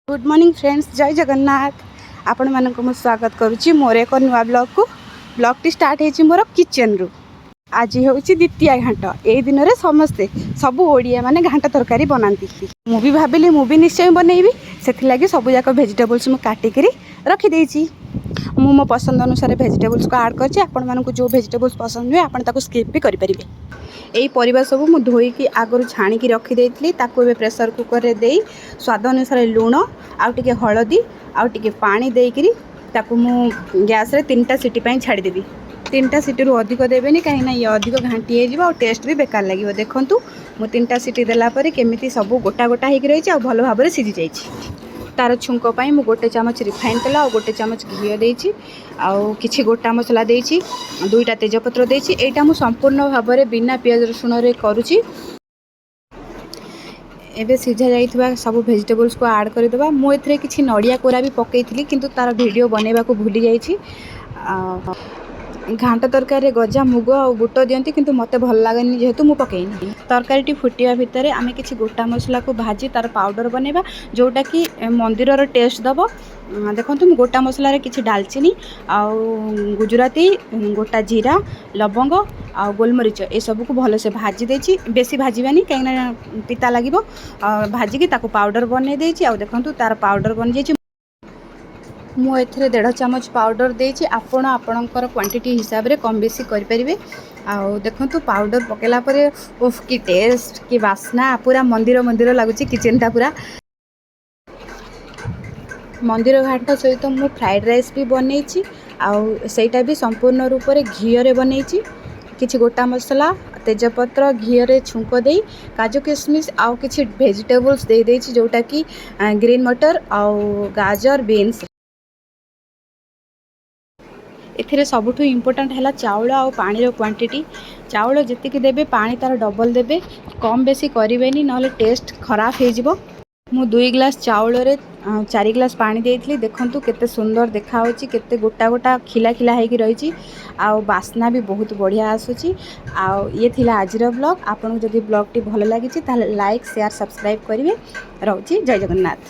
Good morning friends, ଜୟ ଜଗନ୍ନାଥ। ଆପଣମାନଙ୍କୁ ମୁଁ ସ୍ୱାଗତ କରୁଛି ମୋର ଏକ ନୂଆ ବ୍ଲଗ୍କୁ। ବ୍ଲଗ୍ଟି ଷ୍ଟାର୍ଟ ହେଇଛି ମୋର କିଚେନ୍ରୁ। ଆଜି ହେଉଛି ଦ୍ୱିତୀୟା ଘାଣ୍ଟ। ଏଇ ଦିନରେ ସମସ୍ତେ, ସବୁ ଓଡ଼ିଆମାନେ ଘାଣ୍ଟ ତରକାରୀ ବନାନ୍ତି। ମୁଁ ବି ଭାବିଲି, ମୁଁ ବି ନିଶ୍ଚୟ ବନେଇବି। ସେଥିଲାଗି ସବୁଯାକ ଭେଜିଟେବୁଲ୍ସ ମୁଁ କାଟିକିରି ରଖିଦେଇଛି। ମୁଁ ମୋ ପସନ୍ଦ ଅନୁସାରେ ଭେଜିଟେବୁଲ୍ସକୁ ଆଡ଼୍ କରିଛି। ଆପଣମାନଙ୍କୁ ଯେଉଁ ଭେଜିଟେବୁଲ୍ସ ପସନ୍ଦ ହୁଏ, ଆପଣ ତାକୁ ସ୍କିପ୍ ବି କରିପାରିବେ। ଏଇ ପରିବା ସବୁ ମୁଁ ଧୋଇକି ଆଗରୁ ଛାଣିକି ରଖିଦେଇଥିଲି। ତାକୁ ଏବେ ପ୍ରେସର୍ କୁକର୍ରେ ଦେଇ ସ୍ୱାଦ ଅନୁସାରେ ଲୁଣ ଆଉ ଟିକେ ହଳଦୀ ଆଉ ଟିକେ ପାଣି ଦେଇକିରି ତାକୁ ମୁଁ ଗ୍ୟାସ୍ରେ ତିନିଟା ସିଟି ପାଇଁ ଛାଡ଼ିଦେବି। ତିନିଟା ସିଟିରୁ ଅଧିକ ଦେବେନି, କାହିଁକିନା ଇଏ ଅଧିକ ଘାଣ୍ଟି ହେଇଯିବ ଆଉ ଟେଷ୍ଟ ବି ବେକାର ଲାଗିବ। ଦେଖନ୍ତୁ, ମୁଁ ତିନିଟା ସିଟି ଦେଲା ପରେ କେମିତି ସବୁ ଗୋଟା ଗୋଟା ହେଇକି ରହିଛି ଆଉ ଭଲ ଭାବରେ ସିଝି ଯାଇଛି। ତାର ଛୁଙ୍କ ପାଇଁ ମୁଁ ଗୋଟେ ଚାମଚ ରିଫାଇନ୍ ତେଲ ଆଉ ଗୋଟେ ଚାମଚ ଘିଅ ଦେଇଛି ଆଉ କିଛି ଗୋଟା ମସଲା ଦେଇଛି, ଦୁଇଟା ତେଜପତ୍ର ଦେଇଛି। ଏଇଟା ମୁଁ ସମ୍ପୂର୍ଣ୍ଣ ଭାବରେ ବିନା ପିଆଜ ରସୁଣରେ କରୁଛି। ଏବେ ସିଝା ଯାଇଥିବା ସବୁ ଭେଜିଟେବୁଲ୍ସକୁ ଆଡ଼୍ କରିଦେବା। ମୁଁ ଏଥିରେ କିଛି ନଡ଼ିଆ କୋରା ବି ପକାଇଥିଲି, କିନ୍ତୁ ତା'ର ଭିଡ଼ିଓ ବନେଇବାକୁ ଭୁଲି ଯାଇଛି। ଆଉ ଘାଣ୍ଟ ତରକାରୀରେ ଗଜା ମୁଗ ଆଉ ବୁଟ ଦିଅନ୍ତି, କିନ୍ତୁ ମୋତେ ଭଲ ଲାଗେନି ଯେହେତୁ ମୁଁ ପକାଇନି। ତରକାରୀଟି ଫୁଟିବା ଭିତରେ ଆମେ କିଛି ଗୋଟା ମସଲାକୁ ଭାଜି ତା'ର ପାଉଡ଼ର ବନେଇବା, ଯେଉଁଟାକି ମନ୍ଦିରର ଟେଷ୍ଟ ଦେବ। ଦେଖନ୍ତୁ, ମୁଁ ଗୋଟା ମସଲାରେ କିଛି ଡାଲଚିନି ଆଉ ଗୁଜୁରାତି, ଗୋଟା ଜିରା, ଲବଙ୍ଗ ଆଉ ଗୋଲମରିଚ, ଏସବୁକୁ ଭଲସେ ଭାଜି ଦେଇଛି। ବେଶୀ ଭାଜିବାନି, କାହିଁକିନା ପିତା ଲାଗିବ। ଆଉ ଭାଜିକି ତାକୁ ପାଉଡ଼ର ବନେଇ ଦେଇଛି। ଆଉ ଦେଖନ୍ତୁ, ତା'ର ପାଉଡ଼ର ବନିଯାଇଛି। ମୁଁ ଏଥିରେ ଦେଢ଼ ଚାମଚ ପାଉଡ଼ର ଦେଇଛି। ଆପଣ ଆପଣଙ୍କର କ୍ୱାଣ୍ଟିଟି ହିସାବରେ କମ୍ ବେଶୀ କରିପାରିବେ। ଆଉ ଦେଖନ୍ତୁ, ପାଉଡ଼ର ପକାଇଲା ପରେ ଓଫ୍, କି ଟେଷ୍ଟ, କି ବାସ୍ନା! ପୁରା ମନ୍ଦିର ମନ୍ଦିର ଲାଗୁଛି କିଚେନଟା ପୁରା। ମନ୍ଦିର ଘାଣ୍ଟ ସହିତ ମୁଁ ଫ୍ରାଏଡ଼୍ ରାଇସ୍ ବି ବନେଇଛି ଆଉ ସେଇଟା ବି ସମ୍ପୂର୍ଣ୍ଣ ରୂପରେ ଘିଅରେ ବନେଇଛି। କିଛି ଗୋଟା ମସଲା, ତେଜପତ୍ର ଘିଅରେ ଛୁଙ୍କ ଦେଇ କାଜୁ କିସମିସ୍ ଆଉ କିଛି ଭେଜିଟେବୁଲ୍ସ ଦେଇଦେଇଛି, ଯେଉଁଟାକି ଗ୍ରୀନ୍ ମଟର ଆଉ ଗାଜର, ବିନ୍ସ। ଏଥିରେ ସବୁଠୁ ଇମ୍ପୋର୍ଟାଣ୍ଟ ହେଲା ଚାଉଳ ଆଉ ପାଣିର କ୍ୱାଣ୍ଟିଟି। ଚାଉଳ ଯେତିକି ଦେବେ, ପାଣି ତା'ର ଡବଲ୍ ଦେବେ। କମ୍ ବେଶୀ କରିବେନି, ନହେଲେ ଟେଷ୍ଟ ଖରାପ ହେଇଯିବ। ମୁଁ 2 ଗ୍ଲାସ୍ ଚାଉଳରେ 4 ଗ୍ଲାସ୍ ପାଣି ଦେଇଥିଲି। ଦେଖନ୍ତୁ, କେତେ ସୁନ୍ଦର ଦେଖାହେଉଛି, କେତେ ଗୋଟା ଗୋଟା ଖିଲା ଖିଲା ହେଇକି ରହିଛି ଆଉ ବାସ୍ନା ବି ବହୁତ ବଢ଼ିଆ ଆସୁଛି। ଆଉ ଇଏ ଥିଲା ଆଜିର ବ୍ଲଗ୍। ଆପଣଙ୍କୁ ଯଦି ବ୍ଲଗ୍ଟି ଭଲ ଲାଗିଛି, ତାହେଲେ ଲାଇକ୍, ସେୟାର, ସବସ୍କ୍ରାଇବ୍ କରିବେ। ରହୁଛି, ଜୟ ଜଗନ୍ନାଥ।